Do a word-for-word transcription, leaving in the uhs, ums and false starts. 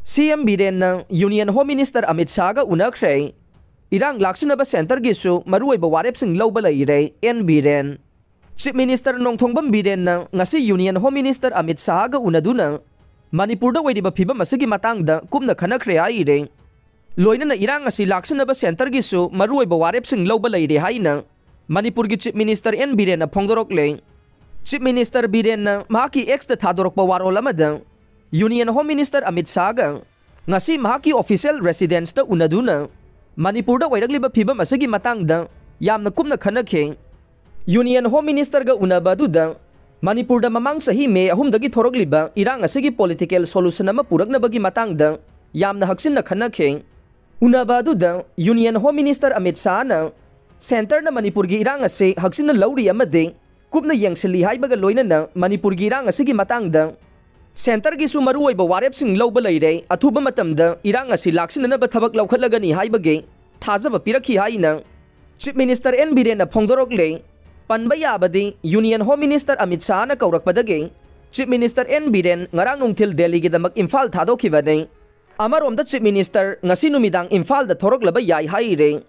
ꯁꯤ ꯑꯦꯝ ꯕꯤꯔꯦꯟꯅ union home minister Amit ꯁꯥꯍꯒ ꯎꯅꯈ꯭ꯔꯦ꯫ ꯏꯔꯥꯡ ꯂꯥꯛꯁꯤꯟꯅꯕ ꯁꯦꯟꯇꯔꯒꯤꯁꯨ ꯃꯔꯨꯑꯣꯏꯕ ꯋꯥꯔꯦꯞꯁꯤꯡ ꯂꯧꯕ ꯂꯩꯔꯦ꯫ N Biren. Chief minister Nongthombam ꯕꯤꯔꯦꯟꯅ ꯉꯁꯤ ꯌꯨꯅꯤꯌꯟ ꯍꯣꯝ ꯃꯤꯅꯤꯁꯇꯔ ꯑꯃꯤꯠ ꯁꯥꯍꯒ ꯎꯅꯗꯨꯅ ꯃꯅꯤꯄꯨꯔꯗ ꯑꯣꯏꯔꯤꯕ ꯐꯤꯕꯝ ꯑꯁꯤꯒꯤ ꯃꯇꯥꯡꯗ ꯀꯨꯞꯅ ꯈꯟꯅꯈ꯭ꯔꯦ ꯍꯥꯏꯔꯦ꯫ ꯂꯣꯏꯅꯅ ꯏꯔꯥꯡ ꯑꯁꯤ ꯂꯥꯛꯁꯤꯟꯅꯕ ꯁꯦꯟꯇꯔꯒꯤꯁꯨ ꯃꯔꯨꯑꯣꯏꯕ ꯋꯥꯔꯦꯞꯁꯤꯡ ꯂꯧꯕ ꯂꯩꯔꯦ ꯍꯥꯏꯅ ꯃꯅꯤꯄꯨꯔꯒꯤ ꯆꯤꯐ ꯃꯤꯅꯤꯁꯇꯔ ꯑꯦꯟ ꯕꯤꯔꯦꯟꯅ ꯐꯣꯡꯗꯣꯔꯛꯂꯦ꯫ ꯆꯤꯐ ꯃꯤꯅꯤꯁꯇꯔ ꯕꯤꯔꯦꯟꯅ ꯃꯍꯥꯛꯀꯤ ꯑꯦꯛꯁꯇ ꯊꯥꯗꯣꯔꯛꯄ ꯋꯥꯔꯣꯜ ꯑꯃꯗ ꯌꯨꯅꯤꯌꯟ ꯍꯣꯝ ꯃꯤꯅꯤꯁꯇꯔ ꯑꯃꯤꯠ ꯁꯥꯍꯒ ꯉꯁꯤ ꯃꯍꯥꯛꯀꯤ ꯑꯣꯐꯤꯁꯤꯌꯦꯜ ꯔꯦꯁꯤꯗꯦꯟꯁꯇ ꯎꯅꯗꯨꯅ ꯃꯅꯤꯄꯨꯔꯗ ꯑꯣꯏꯔꯛꯂꯤꯕ ꯐꯤꯕꯝ ꯑꯁꯤꯒꯤ ꯃꯇꯥꯡꯗ ꯌꯥꯝꯅ ꯀꯨꯞꯅ ꯈꯟꯅꯈꯤ꯫ ꯌꯨꯅꯤꯌꯟ ꯍꯣꯝ ꯃꯤꯅꯤꯁꯇꯔꯒ ꯎꯅꯕ ꯑꯗꯨꯗ ꯃꯅꯤꯄꯨꯔꯗ ꯃꯃꯥꯡ ꯆꯍꯤ ꯃꯦ ꯑꯍꯨꯝꯗꯒꯤ ꯊꯣꯔꯛꯂꯤꯕ ꯏꯔꯥꯡ ꯑꯁꯤꯒꯤ ꯄꯣꯂꯤꯇꯤꯀꯦꯜ ꯁꯣꯂꯨꯁꯟ ꯑꯃ ꯄꯨꯔꯛꯅꯕꯒꯤ ꯃꯇꯥꯡꯗ ꯌꯥꯝꯅ ꯍꯛꯆꯤꯟꯅ ꯈꯟꯅꯈꯤ꯫ ꯎꯅꯕ ꯑꯗꯨꯗ ꯌꯨꯅꯤꯌꯟ ꯍꯣꯝ ꯃꯤꯅꯤꯁꯇꯔ ꯑꯃꯤꯠ ꯁꯥꯍꯅ ꯁꯦꯟꯇꯔꯅ ꯃꯅꯤꯄꯨꯔꯒꯤ ꯏꯔꯥꯡ ꯑꯁꯤ ꯍꯛꯆꯤꯟꯅ ꯂꯧꯔꯤ ꯑꯃꯗꯤ ꯀꯨꯞꯅ ꯌꯦꯡꯁꯤꯜꯂꯤ ꯍꯥꯏꯕꯒ ꯂꯣꯏꯅꯅ ꯃꯅꯤꯄꯨꯔꯒꯤ ꯏꯔꯥꯡ ꯑꯁꯤꯒꯤ ꯃꯇꯥꯡꯗ ꯁꯦꯟꯇꯔꯒꯤꯁꯨ ꯃꯔꯨꯑꯣꯏꯕ ꯋꯥꯔꯦꯞꯁꯤꯡ ꯂꯧꯕ ꯂꯩꯔꯦ, ꯑꯊꯨꯕ ꯃꯇꯝꯗ ꯏꯔꯥꯡ ꯑꯁꯤ ꯂꯥꯛꯁꯤꯟꯅꯅꯕ ꯊꯕꯛ ꯂꯧꯈꯠꯂꯒꯅꯤ ꯍꯥꯏꯕꯒꯤ ꯊꯥꯖꯕ ꯄꯤꯔꯛꯈꯤ ꯍꯥꯏꯅ ꯆꯤꯐ ꯃꯤꯅꯤꯁꯇꯔ ꯑꯦꯟ ꯕꯤꯔꯦꯟꯅ ꯐꯣꯡꯗꯣꯔꯛꯂꯦ꯫ ꯄꯟꯕ ꯌꯥꯕꯗꯤ ꯌꯨꯅꯤꯌꯟ ꯍꯣꯝ ꯃꯤꯅꯤꯁꯇꯔ ꯑꯃꯤꯠ ꯁꯥꯍꯅ ꯀꯧꯔꯛꯄꯗꯒꯤ ꯆꯤꯐ ꯃꯤꯅꯤꯁꯇꯔ ꯑꯦꯟ ꯕꯤꯔꯦꯟ ꯉꯔꯥꯡ ꯅꯨꯡꯊꯤꯜ ꯗꯦꯜꯂꯤꯒꯤꯗꯃꯛ ꯏꯝꯐꯥꯜ ꯊꯥꯗꯣꯛꯈꯤꯕꯅꯤ꯫ ꯑꯃꯔꯣꯝꯗ ꯆꯤꯐ ꯃꯤꯅꯤꯁꯇꯔ ꯉꯁꯤ ꯅꯨꯃꯤꯗꯥꯡ ꯏꯝꯐꯥꯜꯗ ꯊꯣꯔꯛꯂꯕ ꯌꯥꯏ ꯍꯥꯏꯔꯦ꯫